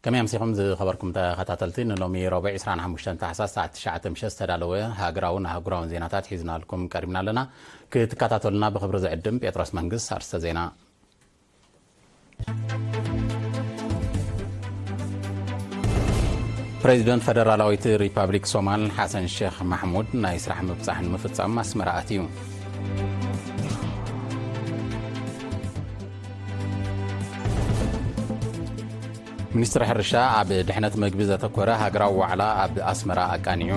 ከመይ ኣምሲኹም ዝኸበርኩም ተኸታተልቲ፣ ንሎሚ ረቡዕ ዕስራን ሓሙሽተን ታሕሳስ ሰዓት ትሽዓተ ምሸት ዝተዳለወ ሃገራውን ኣህጉራውን ዜናታት ሒዝናልኩም ቀሪብና ኣለና። ክትከታተሉና ብኽብሪ ዝዕድም ጴጥሮስ መንግስት። ኣርስተ ዜና። ፕሬዚደንት ፈደራላዊት ሪፐብሊክ ሶማል ሓሰን ሼክ ማሕሙድ ናይ ስራሕ ምብጻሕ ንምፍጻም ኣስመራ ኣትዩ። ሚኒስትሪ ሕርሻ ኣብ ድሕነት መግቢ ዘተኮረ ሃገራዊ ዋዕላ ኣብ ኣስመራ ኣቃኒዑ።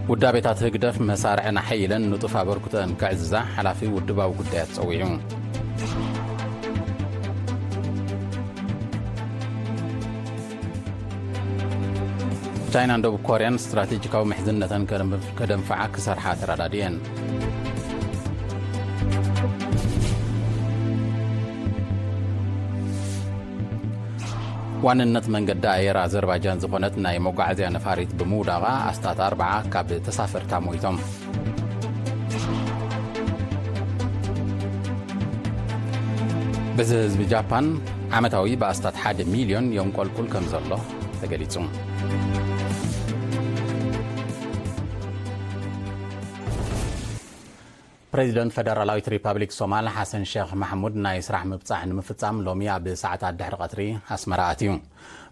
ውዳቤታት ህግደፍ መሳርዕን ኣሐይለን ንጡፍ ኣበርክቶአን ከዕዝዛ ሓላፊ ውድባዊ ጉዳያት ጸዊዑ። ቻይናን ደቡብ ኮርያን ስትራቴጂካዊ ምሕዝነተን ከደንፍዓ ክሰርሓ ተረዳድየን። ዋንነት መንገዲ ኣየር ኣዘርባጃን ዝኾነት ናይ መጓዓዝያ ነፋሪት ብምውዳቓ ኣስታት ኣርብዓ ካብ ተሳፈርታ ሞይቶም። ብዝሒ ህዝቢ ጃፓን ዓመታዊ ብኣስታት ሓደ ሚልዮን የንቆልቁል ከም ዘሎ ተገሊጹ። ፕሬዚደንት ፈደራላዊት ሪፐብሊክ ሶማል ሓሰን ሼክ ማሕሙድ ናይ ስራሕ ምብጻሕ ንምፍጻም ሎሚ ኣብ ሰዓታት ድሕሪ ቀትሪ ኣስመራ ኣትዩ።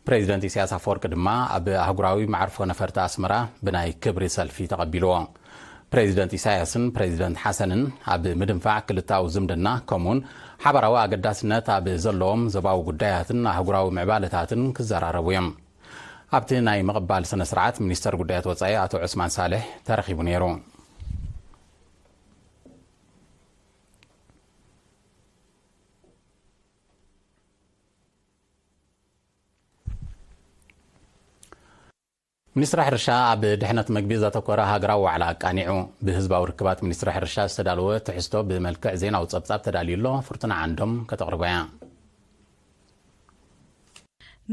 ፕሬዚደንት ኢሳያስ ኣፈወርቂ ድማ ኣብ ኣህጉራዊ መዓርፎ ነፈርቲ ኣስመራ ብናይ ክብሪ ሰልፊ ተቐቢልዎ። ፕሬዚደንት ኢሳያስን ፕሬዚደንት ሓሰንን ኣብ ምድንፋዕ ክልተኣዊ ዝምድና ከምኡውን ሓባራዊ ኣገዳስነት ኣብ ዘለዎም ዞባዊ ጉዳያትን ኣህጉራዊ ምዕባለታትን ክዘራረቡ እዮም። ኣብቲ ናይ ምቕባል ስነ ስርዓት ሚኒስተር ጉዳያት ወጻኢ ኣቶ ዑስማን ሳልሕ ተረኺቡ ነይሩ። ሚኒስትሪ ሕርሻ ኣብ ድሕነት መግቢ ዘተኮረ ሃገራዊ ዋዕላ ኣቃኒዑ። ብህዝባዊ ርክባት ሚኒስትሪ ሕርሻ ዝተዳለወ ትሕዝቶ ብመልክዕ ዜናዊ ጸብጻብ ተዳልዩ ኣሎ። ፍርቱና ዓንዶም ከተቕርቦ እያ።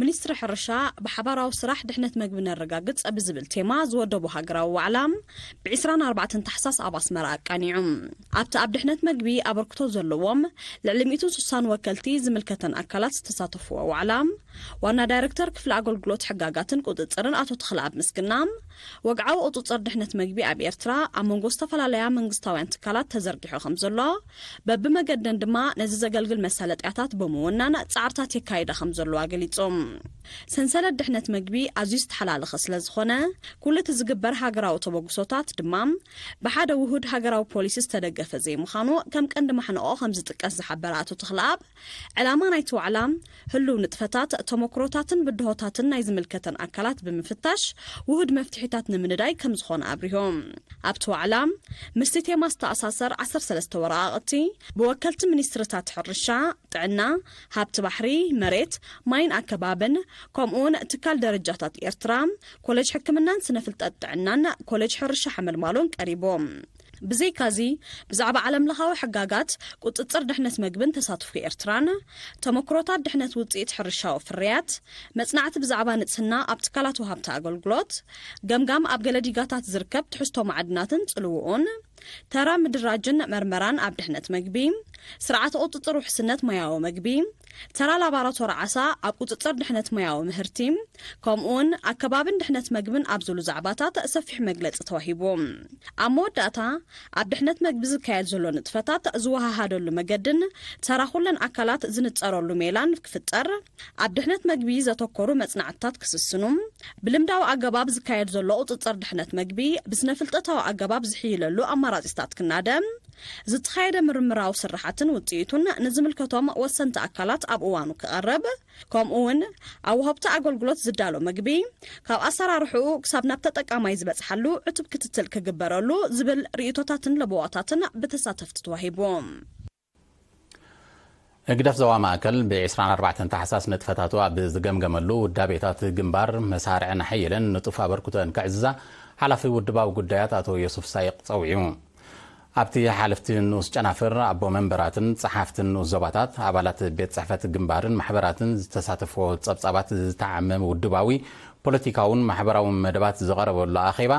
ሚኒስትሪ ሕርሻ ብሓባራዊ ስራሕ ድሕነት መግቢ ነረጋግጽ ብዝብል ቴማ ዝወደቦ ሃገራዊ ዋዕላ ብ ዕስራን ኣርባዕተን ታሕሳስ ኣብ ኣስመራ ኣቃኒዑ። ኣብቲ ኣብ ድሕነት መግቢ ኣበርክቶ ዘለዎም ልዕሊ ሚእትን ስሳን ወከልቲ ዝምልከተን ኣካላት ዝተሳተፍዎ ዋዕላ፣ ዋና ዳይረክተር ክፍሊ ኣገልግሎት ሕጋጋትን ቁጽጽርን ኣቶ ተኽለኣብ ምስግና፣ ወግዓዊ ቁጽጽር ድሕነት መግቢ ኣብ ኤርትራ ኣብ መንጎ ዝተፈላለያ መንግስታውያን ትካላት ተዘርጊሑ ከም ዘሎ፣ በብመገደን ድማ ነዚ ዘገልግል መሳለጥያታት ብምውናን ጻዕርታት የካይዳ ከም ዘለዋ ገሊጹ። ሰንሰለት ድሕነት መግቢ ኣዝዩ ዝተሓላለኸ ስለ ዝኾነ፣ ኩሉ እቲ ዝግበር ሃገራዊ ተበግሶታት ድማ ብሓደ ውሁድ ሃገራዊ ፖሊሲ ዝተደገፈ ዘይምዃኑ ከም ቀንዲ ማሕንቖ ከም ዝጥቀስ ዝሓበረ ኣቶ ተኽለኣብ፣ ዕላማ ናይቲ ዋዕላ፣ ህሉው ንጥፈታት፣ ተመክሮታትን ብድሆታትን ናይ ዝምልከተን ኣካላት ብምፍታሽ፣ ውሁድ መፍትሒታት ንምንዳይ ከም ዝኾነ ኣብሪሁ። ኣብቲ ዋዕላ፣ ምስቲ ቴማ ዝተኣሳሰር ዓሰርተ ሰለስተ ወረቓቕቲ፣ ብወከልቲ ሚኒስትርታት ሕርሻ፣ ጥዕና፣ ሃብቲ ባሕሪ፣ መሬት፣ ማይን ኣከባብን፣ ከምኡውን ትካል ደረጃታት ኤርትራ፣ ኮሌጅ ሕክምናን ስነ ፍልጠት ጥዕናን፣ ኮሌጅ ሕርሻ ሓመልማሎን ቀሪቡ። ብዘይካዚ፣ ብዛዕባ ዓለምለኻዊ ሕጋጋት፣ ቁጽጽር ድሕነት መግብን ተሳትፎ ኤርትራን፣ ተመክሮታት ድሕነት ውጽኢት ሕርሻዊ ፍርያት፣ መጽናዕቲ ብዛዕባ ንጽህና ኣብ ትካላት ወሃብቲ ኣገልግሎት፣ ገምጋም ኣብ ገለ ዲጋታት ዝርከብ ትሕዝቶ ማዕድናትን ጽልውኡን፣ ተራ ምድራጅን መርመራን ኣብ ድሕነት መግቢ፣ ስርዓተ ቁጽጽር ውሕስነት ማያዊ መግቢ፣ ተራ ላባራቶሪ ዓሳ ኣብ ቁጽጽር ድሕነት ማያዊ ምህርቲ፣ ከምኡውን ኣከባብን ድሕነት መግብን ኣብ ዝብሉ ዛዕባታት ሰፊሕ መግለጺ ተዋሂቡ። ኣብ መወዳእታ፣ ኣብ ድሕነት መግቢ ዝካየድ ዘሎ ንጥፈታት ዝወሃሃደሉ መገድን ተራ ኩለን ኣካላት ዝንጸረሉ ሜላን ክፍጠር፣ ኣብ ድሕነት መግቢ ዘተኮሩ መጽናዕትታት ክስስኑ፣ ብልምዳዊ ኣገባብ ዝካየድ ዘሎ ቁጽጽር ድሕነት መግቢ ብስነ ፍልጠታዊ ኣገባብ ዝሕይለሉ ኣማራጺታት ክናደ፣ ዝተኻየደ ምርምራዊ ስርሓትን ውጽኢቱን ንዝምልከቶም ወሰንቲ ኣካላት ኣብ እዋኑ ክቐርብ፣ ከምኡ እውን ኣብ ወሃብቲ ኣገልግሎት ዝዳሎ መግቢ ካብ ኣሰራርሕኡ ክሳብ ናብ ተጠቃማይ ዝበጽሓሉ ዕቱብ ክትትል ክግበረሉ ዝብል ርእይቶታትን ለበዋታትን ብተሳተፍቲ ተዋሂቡ። ህግደፍ ዞባ ማእከል ብ ዕስራን ኣርባዕተን ታሕሳስ ንጥፈታቱ ኣብ ዝገምገመሉ ውዳቤታት ግንባር መሳርዕን ሓየለን ንጡፍ ኣበርክቶን ከዕዝዛ ሓላፊ ውድባዊ ጉዳያት ኣቶ ዮሱፍ ሳይቕ ጸዊዑ። ኣብቲ ሓለፍቲ ንኡስ ጨናፍር፣ ኣቦ መንበራትን ጸሓፍትን ንኡስ ዞባታት፣ ኣባላት ቤት ጽሕፈት ግንባርን ማሕበራትን ዝተሳተፍዎ ጸብጻባት ዝተዓመ ውድባዊ፣ ፖለቲካውን ማሕበራውን መደባት ዝቐረበሉ ኣኼባ፣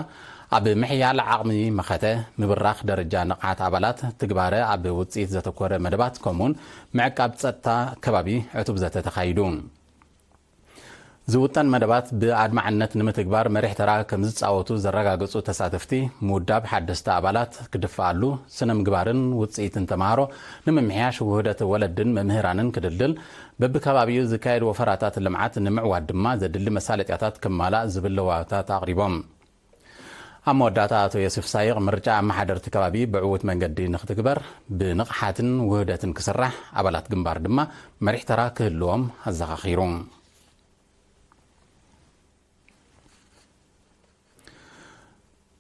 ኣብ ምሕያል ዓቕሚ መኸተ፣ ምብራኽ ደረጃ ንቕሓት ኣባላት፣ ትግባረ ኣብ ውፅኢት ዘተኮረ መደባት ከምኡውን ምዕቃብ ፀጥታ ከባቢ ዕቱብ ዘተ ተኻይዱ። ዝውጠን መደባት ብኣድማዕነት ንምትግባር መሪሕ ተራ ከም ዝፃወቱ ዘረጋገፁ ተሳተፍቲ፣ ምውዳብ ሓደስቲ ኣባላት ክድፍኣሉ፣ ስነ ምግባርን ውፅኢትን ተምሃሮ ንምምሕያሽ ውህደት ወለድን መምህራንን ክድልድል፣ በብከባቢኡ ዝካየድ ወፈራታት ልምዓት ንምዕዋት ድማ ዘድሊ መሳለጥያታት ክማላእ ዝብል ለዋታት ኣቕሪቦም። ኣብ መወዳእታ ኣቶ ዮሴፍ ሳይቕ ምርጫ ኣመሓደርቲ ከባቢ ብዕዉት መንገዲ ንክትግበር ብንቕሓትን ውህደትን ክስራሕ ኣባላት ግንባር ድማ መሪሕ ተራ ክህልዎም ኣዘኻኺሩ።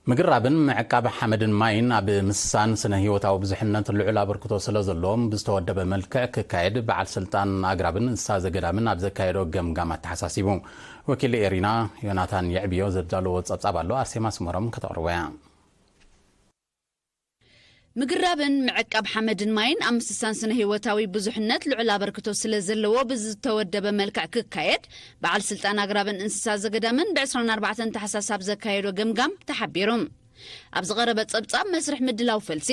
ምግራብን ምዕቃብ ሓመድን ማይን ኣብ ምስሳን ስነ ህይወታዊ ብዙሕነት ልዑል ኣበርክቶ ስለ ዘለዎም ብዝተወደበ መልክዕ ክካየድ በዓል ስልጣን ኣግራብን እንስሳ ዘገዳምን ኣብ ዘካየዶ ገምጋም ኣተሓሳሲቡ። ወኪል ኤሪና ዮናታን የዕብዮ ዘዳለዎ ጸብጻብ ኣሎ፣ ኣርሴማ ስመሮም ከተቕርቦ እያ። ምግራብን ምዕቃብ ሓመድን ማይን ኣብ ምስሳን ስነ ህይወታዊ ብዙሕነት ልዑል ኣበርክቶ ስለ ዘለዎ ብዝተወደበ መልክዕ ክካየድ በዓል ስልጣን ኣግራብን እንስሳ ዘገዳምን ብ ዕስራን ኣርባዕተን ታሕሳስ ኣብ ዘካየዶ ገምጋም ተሓቢሩ። ኣብ ዝቐረበ ጸብጻብ መስርሕ ምድላው ፈልሲ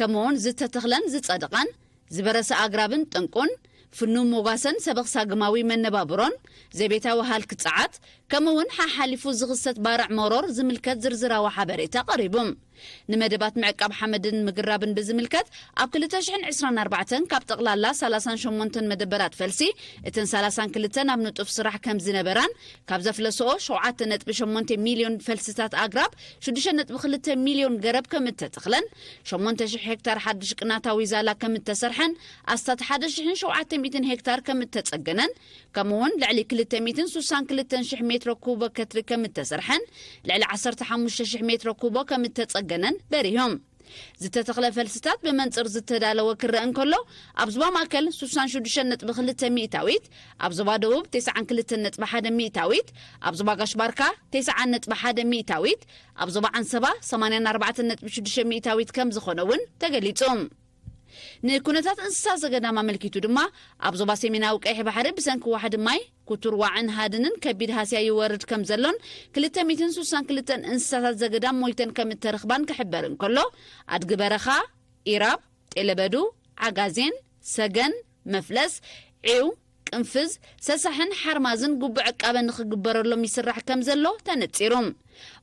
ከምኡውን ዝተተኽለን ዝጸደቐን ዝበረሰ ኣግራብን ጠንቁን ፍኑው ሞጓሰን ሰበኽ ሳግማዊ መነባብሮን ዘቤታዊ ሃልኪ ጸዓት ከምኡ እውን ሓሓሊፉ ዝኽሰት ባርዕ መሮር ዝምልከት ዝርዝራዊ ሓበሬታ ቀሪቡ። ንመደባት ምዕቃብ ሓመድን ምግራብን ብዝምልከት ኣብ ክልተ ሽሕን ዕስራን ኣርባዕተን ካብ ጠቕላላ ሰላሳን ሸሞንተን መደበራት ፈልሲ እተን ሰላሳን ክልተን ኣብ ንጡፍ ስራሕ ከም ዝነበራን ካብ ዘፍለስኦ ሸውዓተ ነጥቢ ሸሞንተ ሚልዮን ፈልስታት ኣግራብ ሽዱሽተ ነጥቢ ክልተ ሚልዮን ገረብ ከም እተተኽለን ሸሞንተ ሽሕ ሄክታር ሓድሽ ቅናታዊ ዛላ ከም እተሰርሐን ኣስታት ሓደ ሽሕን ሸውዓተ ሚእትን ሄክታር ከም እተጸገነን ከምኡውን ልዕሊ ክልተ ሚእትን ሱሳን ክልተን ሽሕ ሜትሮ ኩቦ ከትሪ ከም እተሰርሐን ልዕሊ ዓሰርተ ሓሙሽተ ሽሕ ሜትሮ ኩቦ ከም እተጸገነን በሪሆም። ዝተተኽለ ፈልስታት ብመንጽር ዝተዳለወ ክረአ እንከሎ ኣብ ዞባ ማእከል ሱሳን ሽዱሽተ ነጥቢ ክልተ ሚእታዊት፣ ኣብ ዞባ ደቡብ ተስዓን ክልተን ነጥቢ ሓደ ሚእታዊት፣ ኣብ ዞባ ጋሽ ባርካ ተስዓን ነጥቢ ሓደ ሚእታዊት፣ ኣብ ዞባ ዓንሰባ ሰማንያን ኣርባዕተን ነጥቢ ሽዱሽተ ሚእታዊት ከም ዝኾነ እውን ተገሊጹ። ንኩነታት እንስሳ ዘገዳም ኣመልኪቱ ድማ ኣብ ዞባ ሰሜናዊ ቀይሕ ባሕሪ ብሰንኪ ዋሕዲ ማይ ኩቱር ዋዕን ሃድንን ከቢድ ሃስያ ይወርድ ከም ዘሎን ክልተ ሚእትን ሱሳን ክልተን እንስሳታት ዘገዳም ሞይተን ከም እተረኽባን ክሕበር እንከሎ ኣድጊ በረኻ፣ ኢራብ፣ ጤለበዱ፣ ዓጋዜን፣ ሰገን፣ መፍለስ፣ ዒው፣ ቅንፍዝ፣ ሰሳሕን ሓርማዝን ግቡእ ዕቃበ ንኽግበረሎም ይስራሕ ከም ዘሎ ተነጺሩ።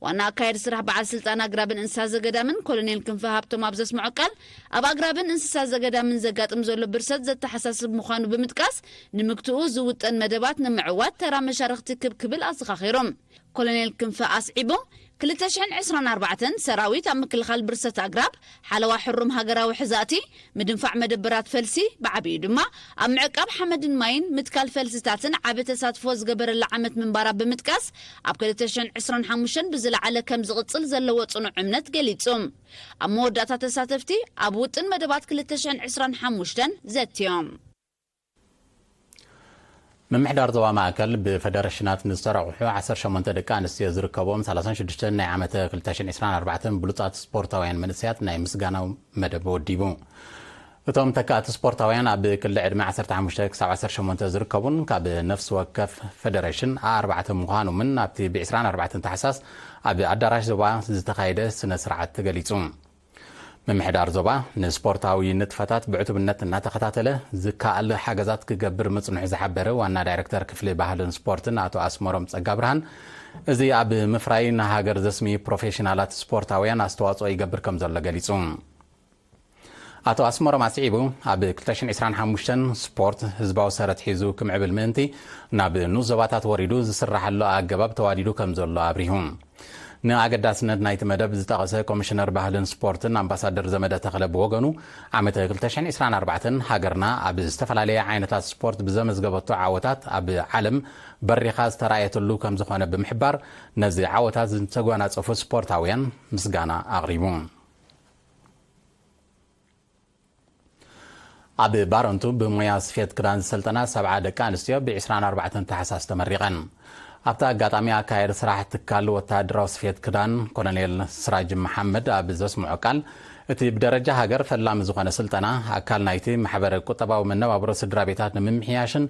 ዋና ኣካየዲ ስራሕ በዓል ስልጣን ኣግራብን እንስሳ ዘገዳምን ኮሎኔል ክንፈ ሃብቶም ኣብ ዘስምዖ ቃል ኣብ ኣግራብን እንስሳ ዘገዳምን ዘጋጥም ዘሎ ብርሰት ዘተሓሳስብ ምዃኑ ብምጥቃስ ንምግትኡ ዝውጠን መደባት ንምዕዋት ተራ መሻርኽቲ ክብ ክብል ኣዘኻኺሮም። ኮሎኔል ክንፈ ኣስዒቡ ክልተ ሽሕን ዕስራን ኣርባዕተን ሰራዊት ኣብ ምክልኻል ብርሰት ኣግራብ ሓለዋ ሕሩም ሃገራዊ ሕዛእቲ ምድንፋዕ መደበራት ፈልሲ ብዓብዩ ድማ ኣብ ምዕቃብ ሓመድን ማይን ምትካል ፈልስታትን ዓቢ ተሳትፎ ዝገበረላ ዓመት ምንባራ ብምጥቃስ ኣብ ክልተ ሽሕን ዕስራን ሓሙሽተን ብዝለዓለ ከም ዝቕጽል ዘለዎ ጽኑዕ እምነት ገሊጹ። ኣብ መወዳእታ ተሳተፍቲ ኣብ ውጥን መደባት ክልተ ሽሕን ዕስራን ሓሙሽተን ዘትዮም። ምምሕዳር ዞባ ማእከል ብፈደረሽናት ንዝተረቑሑ ዓሰርተ ሸሞንተ ደቂ ኣንስትዮ ዝርከብዎም ሰላሳን ሽዱሽተን ናይ ዓመተ ክልተ ሽሕን ዕስራን ኣርባዕተን ብሉጻት ስፖርታውያን መንእሰያት ናይ ምስጋናዊ መደብ ወዲቡ። እቶም ተካእቲ ስፖርታውያን ኣብ ክሊ ዕድመ ዓሰርተ ሓሙሽተ ክሳብ ዓሰርተ ሸሞንተ ዝርከቡን ካብ ነፍሲ ወከፍ ፈደረሽን ኣርባዕተ ምዃኖምን ኣብቲ ብ ዕስራን ኣርባዕተን ታሕሳስ ኣብ ኣዳራሽ ዞባ ዝተኻየደ ስነ ስርዓት ተገሊጹ። ምምሕዳር ዞባ ንስፖርታዊ ንጥፈታት ብዕቱብነት እናተኸታተለ ዝከኣል ሓገዛት ክገብር ምጽንሑ ዝሓበረ ዋና ዳይረክተር ክፍሊ ባህልን ስፖርትን ኣቶ ኣስመሮም ጸጋብርሃን፣ እዚ ኣብ ምፍራይ ንሃገር ዘስሚ ፕሮፌሽናላት ስፖርታውያን ኣስተዋጽኦ ይገብር ከም ዘሎ ገሊጹ። ኣቶ ኣስመሮም ኣስዒቡ፣ ኣብ ክልተ ሽሕን ዕስራን ሓሙሽተን ስፖርት ህዝባዊ ሰረት ሒዙ ክምዕብል ምእንቲ ናብ ንኡስ ዞባታት ወሪዱ ዝስራሓሉ ኣገባብ ተዋዲዱ ከም ዘሎ ኣብሪሁ። ንኣገዳስነት ናይቲ መደብ ዝጠቐሰ ኮሚሽነር ባህልን ስፖርትን ኣምባሳደር ዘመደ ተኽለ ብወገኑ፣ ዓመተ ክልተ ሽሕን ዕስራን ኣርባዕተን ሃገርና ኣብ ዝተፈላለየ ዓይነታት ስፖርት ብዘመዝገበቶ ዓወታት ኣብ ዓለም በሪኻ ዝተራእየትሉ ከም ዝኾነ ብምሕባር፣ ነዚ ዓወታት ዝተጓናጸፉ ስፖርታውያን ምስጋና ኣቕሪቡ። ኣብ ባረንቱ ብሞያ ስፌት ክዳን ዝሰልጠና ሰብዓ ደቂ ኣንስትዮ ብ ዕስራን ኣርባዕተን ታሕሳስ ተመሪቐን። ኣብቲ ኣጋጣሚ ኣካየዲ ስራሕ ትካል ወተሃደራዊ ስፌት ክዳን ኮሎኔል ስራጅ መሓመድ ኣብ ዘስምዖ ቃል፣ እቲ ብደረጃ ሃገር ፈላሚ ዝኾነ ስልጠና ኣካል ናይቲ ማሕበረ ቁጠባዊ መነባብሮ ስድራ ቤታት ንምምሕያሽን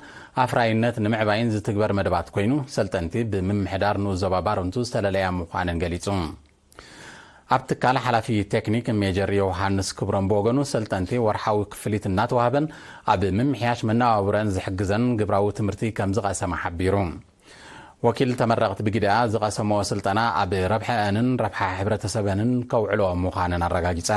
ኣፍራይነት ንምዕባይን ዝትግበር መደባት ኮይኑ፣ ሰልጠንቲ ብምምሕዳር ንኡስ ዞባ ባረንቱ ዝተለለያ ምዃነን ገሊጹ። ኣብ ትካል ሓላፊ ቴክኒክ ሜጀር ዮሃንስ ክብሮም ብወገኑ፣ ሰልጠንቲ ወርሓዊ ክፍሊት እናተዋህበን ኣብ ምምሕያሽ መነባብሮን ዝሕግዘን ግብራዊ ትምህርቲ ከም ዝቐሰማ ሓቢሩ። ወኪል ተመረቕቲ ብግዲኣ ዝቐሰምኦ ስልጠና ኣብ ረብሐአንን ረብሓ ሕብረተሰበንን ከውዕልኦ ምዃነን ኣረጋጊጻ።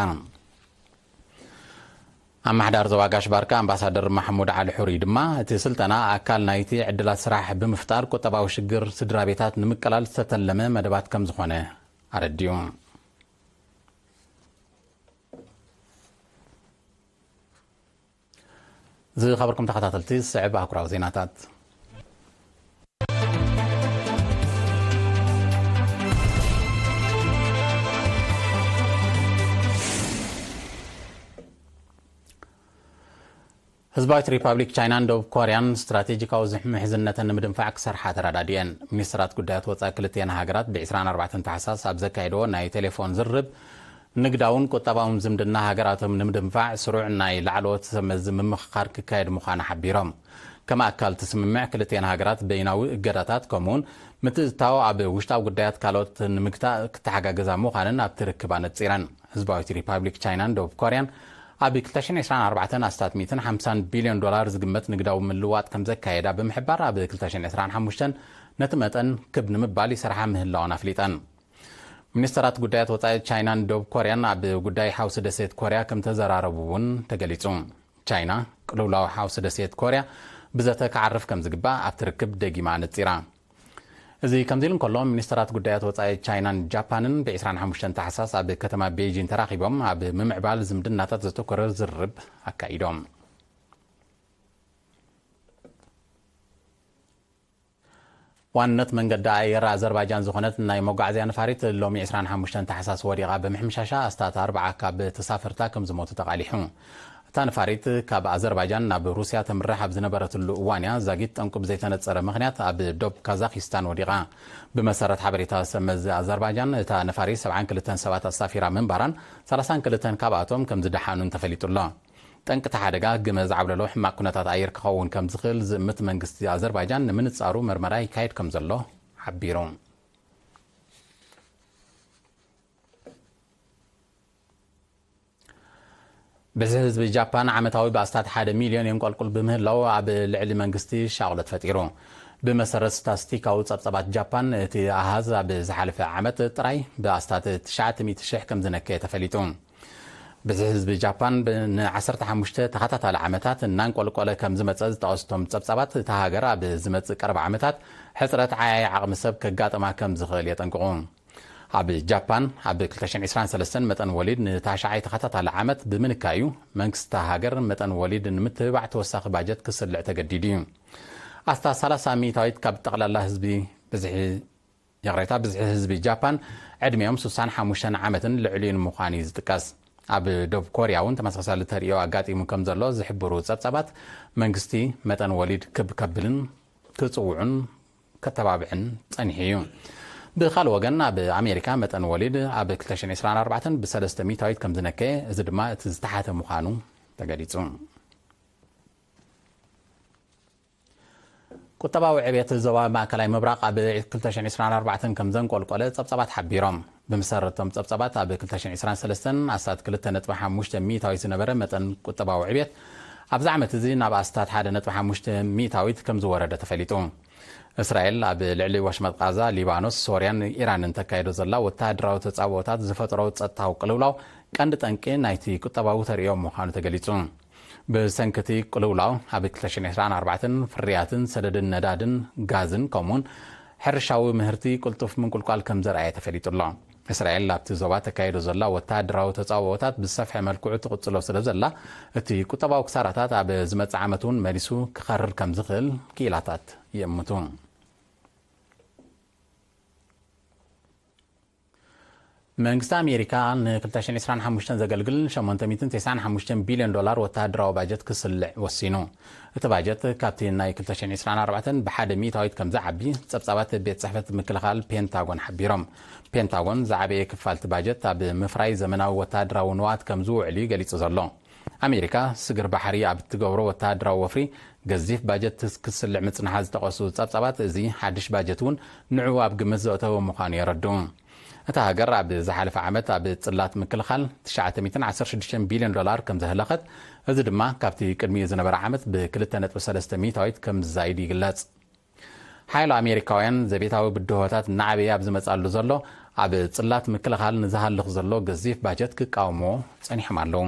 ኣመሓዳሪ ዞባ ጋሽ ባርካ ኣምባሳደር ማሕሙድ ዓሊ ሑሪ ድማ፣ እቲ ስልጠና ኣካል ናይቲ ዕድላት ስራሕ ብምፍጣር ቁጠባዊ ሽግር ስድራ ቤታት ንምቅላል ዝተተለመ መደባት ከም ዝኾነ ኣረዲኡ። ዝኸበርኩም ተኸታተልቲ፣ ዝስዕብ ኣህጉራዊ ዜናታት። ህዝባዊት ሪፓብሊክ ቻይናን ደቡብ ኮርያን ስትራቴጂካዊ ዝሕ-፣ ምሕዝነተን ንምድንፋዕ ክሰርሓ ተረዳዲኤን። ሚኒስትራት ጉዳያት ወጻኢ ክልቲኤን ሃገራት ብ ዕስራን ኣርባዕተን ታሕሳስ ኣብ ዘካየድዎ ናይ ቴሌፎን ዝርርብ፣ ንግዳውን ቁጠባውን ዝምድና ሃገራቶም ንምድንፋዕ ስሩዕ ናይ ላዕለዎት ሰብ መዚ ምምኽኻር ክካየድ ምዃኑ ሓቢሮም። ከም ኣካል እቲ ስምምዕ፣ ክልቲኤን ሃገራት በይናዊ እገዳታት ከምኡውን ምትእትታው ኣብ ውሽጣዊ ጉዳያት ካልኦት ንምግታእ ክተሓጋገዛ ምዃነን ኣብቲ ርክብ ኣነጺረን። ህዝባዊት ሪፓብሊክ ቻይናን ደቡብ ኮርያን ኣብ ክልተ ሽሕን ዕስራን ኣርባዕተን ኣስታት ሚእትን ሓምሳን ቢልዮን ዶላር ዝግመት ንግዳዊ ምልውዋጥ ከም ዘካየዳ ብምሕባር፣ ኣብ ክልተ ሽሕን ዕስራን ሓሙሽተን ነቲ መጠን ክብ ንምባል ይሰርሓ ምህላወን ኣፍሊጠን። ሚኒስተራት ጉዳያት ወጻኢ ቻይናን ደቡብ ኮርያን ኣብ ጉዳይ ሓውሲ ደሴት ኮርያ ከም ተዘራረቡ እውን ተገሊጹ። ቻይና ቅልውላው ሓውሲ ደሴት ኮርያ ብዘተ ክዓርፍ ከም ዝግባእ ኣብቲ ርክብ ደጊማ ኣነጺራ። እዚ ከምዚ ኢሉ እንከሎ፣ ሚኒስተራት ጉዳያት ወጻኢ ቻይናን ጃፓንን ብ ዕስራን ሓሙሽተን ታሕሳስ ኣብ ከተማ ቤጂን ተራኺቦም ኣብ ምምዕባል ዝምድናታት ዘተኮረ ዝርርብ ኣካይዶም። ዋንነት መንገዲ ኣየር ኣዘርባይጃን ዝኾነት ናይ መጓዓዝያ ነፋሪት ሎሚ ዕስራን ሓሙሽተን ታሕሳስ ወዲቓ ብምሕምሻሻ ኣስታት ኣርብዓ ካብ ተሳፈርታ ከም ዝሞቱ ተቓሊሑ። እታ ነፋሪት ካብ ኣዘርባይጃን ናብ ሩስያ ተምርሕ ኣብ ዝነበረትሉ እዋን እያ ዛጊት ጠንቁ ብዘይተነጸረ ምኽንያት ኣብ ዶብ ካዛኪስታን ወዲቓ። ብመሰረት ሓበሬታ ሰብ መዚ ኣዘርባይጃን፣ እታ ነፋሪት ሰብዓን ክልተን ሰባት ኣሳፊራ ምንባራን ሰላሳን ክልተን ካብኣቶም ከም ዝደሓኑን ተፈሊጡ ኣሎ። ጠንቂ እቲ ሓደጋ ግመ ዝዓብለሎ ሕማቕ ኩነታት ኣየር ክኸውን ከም ዝኽእል ዝእምት መንግስቲ ኣዘርባይጃን ንምንጻሩ መርመራ ይካየድ ከም ዘሎ ሓቢሩ። ብዝሒ ህዝቢ ጃፓን ዓመታዊ ብኣስታት ሓደ ሚልዮን የንቆልቁል ብምህላው ኣብ ልዕሊ መንግስቲ ሻቕሎት ፈጢሩ። ብመሰረት ስታስቲካዊ ጸብጸባት ጃፓን፣ እቲ ኣሃዝ ኣብ ዝሓለፈ ዓመት ጥራይ ብኣስታት ትሽዓተ ሚእቲ ሽሕ ከም ዝነከየ ተፈሊጡ። ብዝሒ ህዝቢ ጃፓን ብ-፣ ን ዓሰርተ ሓሙሽተ ተኸታታሊ ዓመታት እናንቆልቆለ ከም ዝመጸ ዝጠቐሱ እቶም ጸብጻባት፣ እታ ሃገር ኣብ ዝመጽእ ቀረባ ዓመታት ሕጽረት ዓያዪ ዓቕሚ ሰብ ከጋጥማ ከም ዝኽእል የጠንቅቑ። ኣብ ጃፓን ኣብ ክልተ ሽሕን ዕስራን ሰለስተን መጠን ወሊድ ንታሽዓይ ተኸታታሊ ዓመት ብምንካዩ፣ መንግስቲ እታ ሃገር መጠን ወሊድ ንምትብባዕ ተወሳኺ ባጀት ክስልዕ ተገዲዱ እዩ። ኣስታት ሰላሳ ሚእታዊት ካብ ጠቕላላ ህዝቢ ብዝሒ፣ ይቕሬታ፣ ብዝሒ ህዝቢ ጃፓን ዕድሚኦም ስሳን ሓሙሽተን ዓመትን ልዕሊኡን ምዃኑ እዩ ዝጥቀስ። ኣብ ደቡብ ኮርያ እውን ተመሳሳሊ ተርእዮ ኣጋጢሙ ከም ዘሎ ዝሕብሩ ጸብጻባት፣ መንግስቲ መጠን ወሊድ ክብ ከብልን ክጽውዑን ከተባብዕን ጸኒሑ እዩ። ብኻልእ ወገን፣ ኣብ ኣሜሪካ መጠን ወሊድ ኣብ ክልተ ሽሕን ዕስራን ኣርባዕተን ብሰለስተ ሚእታዊት ከም ዝነከየ፣ እዚ ድማ እቲ ዝተሓተ ምዃኑ ተገሊጹ። ቁጠባዊ ዕብየት ዞባ ማእከላይ ምብራቕ ኣብ ክልተ ሽሕን ዕስራን ኣርባዕተን ከም ዘንቆልቆለ ጸብጻባት ሓቢሮም። ብመሰረት እቶም ጸብጻባት፣ ኣብ ክልተ ሽሕን ዕስራን ሰለስተን ኣስታት ክልተ ነጥቢ ሓሙሽተ ሚእታዊት ዝነበረ መጠን ቁጠባዊ ዕብየት፣ ኣብዚ ዓመት እዚ ናብ ኣስታት ሓደ ነጥቢ ሓሙሽተ ሚእታዊት ከም ዝወረደ ተፈሊጡ። እስራኤል ኣብ ልዕሊ ወሽመጥ ቃዛ፣ ሊባኖስ፣ ሶርያን ኢራንን ተካይዶ ዘላ ወተሃደራዊ ተጻብኦታት ዝፈጠሮ ጸጥታዊ ቅልውላው ቀንዲ ጠንቂ ናይቲ ቁጠባዊ ተርእዮ ምዃኑ ተገሊጹ። ብሰንኪ እቲ ቅልውላው፣ ኣብ ክልተ ሽሕን ዕስራን ኣርባዕተን ፍርያትን ሰደድን ነዳድን ጋዝን ከምኡውን ሕርሻዊ ምህርቲ ቅልጡፍ ምንቁልቋል ከም ዘርኣየ ተፈሊጡ ኣሎ። እስራኤል ኣብቲ ዞባ ተካይዶ ዘላ ወተሃደራዊ ተጻብኦታት ብዝሰፍሐ መልክዑ ትቕጽሎ ስለ ዘላ፣ እቲ ቁጠባዊ ክሳራታት ኣብ ዝመጽእ ዓመት እውን መሊሱ ክኸርር ከም ዝኽእል ክኢላታት ይእምቱ። መንግስቲ ኣሜሪካ ን ክልተ ሽሕን ዕስራን ሓሙሽተን ዘገልግል ሸሞንተ ሚእትን ተስዓን ሓሙሽተን ቢልዮን ዶላር ወተሃደራዊ ባጀት ክስልዕ ወሲኑ። እቲ ባጀት ካብቲ ናይ ክልተ ሽሕን ዕስራን ኣርባዕተን ብሓደ ሚእታዊት ከም ዝዓቢ ጸብጻባት ቤት ጽሕፈት ምክልኻል ፔንታጎን ሓቢሮም። ፔንታጎን ዝዓበየ ክፋል እቲ ባጀት ኣብ ምፍራይ ዘመናዊ ወተሃደራዊ ንዋት ከም ዝውዕል እዩ ገሊጹ ዘሎ። ኣሜሪካ ስግር ባሕሪ ኣብ እትገብሮ ወተሃደራዊ ወፍሪ ገዚፍ ባጀት ክትስልዕ ምጽንሓ ዝጠቐሱ ጸብጻባት፣ እዚ ሓድሽ ባጀት እውን ንዕኡ ኣብ ግምት ዘእተወ ምዃኑ የረድኡ። እታ ሃገር ኣብ ዝሓለፈ ዓመት ኣብ ጽላት ምክልኻል ትሽዓተ ሚእትን ዓሰርተ ሽዱሽተን ቢልዮን ዶላር ከም ዘህለኸት፣ እዚ ድማ ካብቲ ቅድሚኡ ዝነበረ ዓመት ብ ክልተ ነጥቢ ሰለስተ ሚእታዊት ከም ዝዛይድ ይግለጽ። ሓያሎ ኣሜሪካውያን ዘቤታዊ ብድሆታት እናዓበየ ኣብ ዝመጻሉ ዘሎ፣ ኣብ ጽላት ምክልኻል ንዝሃልኽ ዘሎ ገዚፍ ባጀት ክቃወሞ ጸኒሖም ኣለዉ።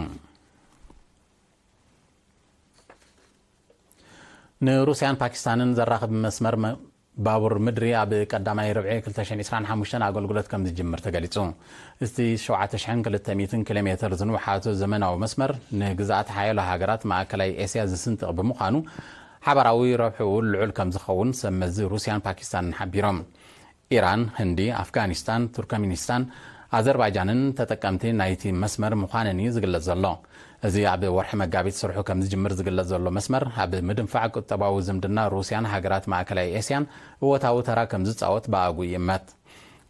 ንሩስያን ፓኪስታንን ዘራኽብ መስመር መ-፣ ባቡር ምድሪ ኣብ ቀዳማይ ርብዒ ክልተ ሽሕን ዕስራን ሓሙሽተን ኣገልግሎት ከም ዝጅምር ተገሊጹ። እቲ ሸውዓተ ሽሕን ክልተ ሚእትን ኪሎ ሜትር ዝንውሓቱ ዘመናዊ መስመር ንግዝኣት ሓያሎ ሃገራት ማእከላይ ኤስያ ዝስንጥቕ ብምዃኑ፣ ሓባራዊ ረብሕኡ ልዑል ከም ዝኸውን ሰብ መዚ ሩስያን ፓኪስታንን ሓቢሮም። ኢራን፣ ህንዲ፣ ኣፍጋኒስታን፣ ቱርከሚኒስታን፣ ኣዘርባይጃንን ተጠቀምቲ ናይቲ መስመር ምዃነን እዩ ዝግለጽ ዘሎ። እዚ ኣብ ወርሒ መጋቢት ስርሑ ከም ዝጅምር ዝግለጽ ዘሎ መስመር፣ ኣብ ምድንፋዕ ቁጠባዊ ዝምድና ሩስያን ሃገራት ማእከላይ ኤስያን እወታዊ ተራ ከም ዝጻወት ብኣግኡ ይእመት።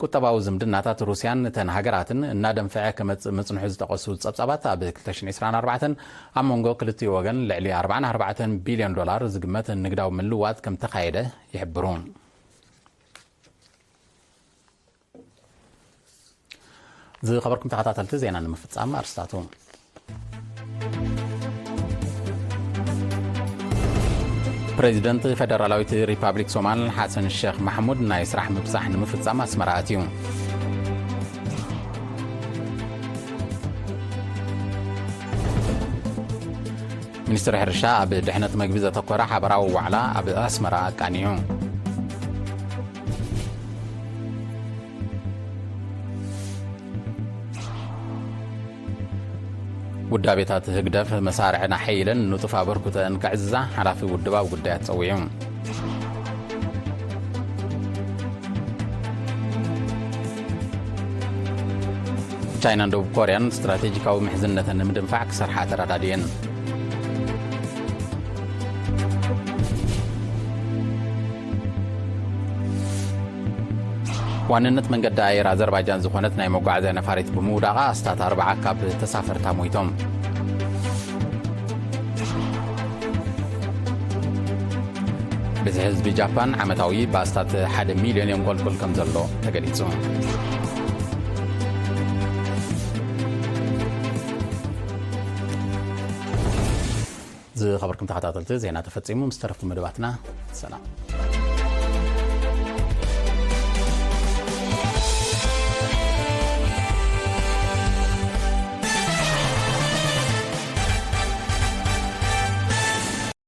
ቁጠባዊ ዝምድናታት ሩስያን እተን ሃገራትን እናደንፈዐ ክመጽእ ምጽንሑ ዝጠቐሱ ጸብጻባት፣ ኣብ ክልተ ሽሕን ዕስራን ኣርባዕተን ኣብ መንጎ ክልቲኡ ወገን ልዕሊ ኣርባዓን ኣርባዕተን ቢልዮን ዶላር ዝግመት ንግዳዊ ምልውዋጥ ከም ተኻየደ ይሕብሩ። ዝኸበርኩም ተኸታተልቲ ዜና ንምፍጻም ኣርስታቱ። ፕሬዚደንት ፌደራላዊት ሪፓብሊክ ሶማል ሓሰን ሼክ ማሕሙድ ናይ ስራሕ ምብጻሕ ንምፍጻም ኣስመራ ኣትዩ። ሚኒስትሪ ሕርሻ ኣብ ድሕነት መግቢ ዘተኮረ ሓበራዊ ዋዕላ ኣብ ኣስመራ ኣቃኒዑ። ውዳቤታት ህግደፍ መሳርዕን ኣሐይለን ንጡፍ ኣበርክቶአን ከዕዝዛ ሓላፊ ውድብ ኣብ ጉዳያት ጸዊዑ። ቻይናን ደቡብ ኮርያን ስትራቴጂካዊ ምሕዝነተን ንምድንፋዕ ክሰርሓ ተረዳድየን። ዋንነት መንገዲ ኣየር ኣዘርባይጃን ዝኾነት ናይ መጓዓዝያ ነፋሪት ብምውዳቓ ኣስታት ኣርባዓ ካብ ተሳፈርታ ሞይቶም። ብዝሒ ህዝቢ ጃፓን ዓመታዊ ብኣስታት ሓደ ሚልዮን የንቆልቁል ከም ዘሎ ተገሊጹ። ዝኸበርኩም ተኸታተልቲ፣ ዜና ተፈጺሙ። ምስ ተረፉ መደባትና ሰላም።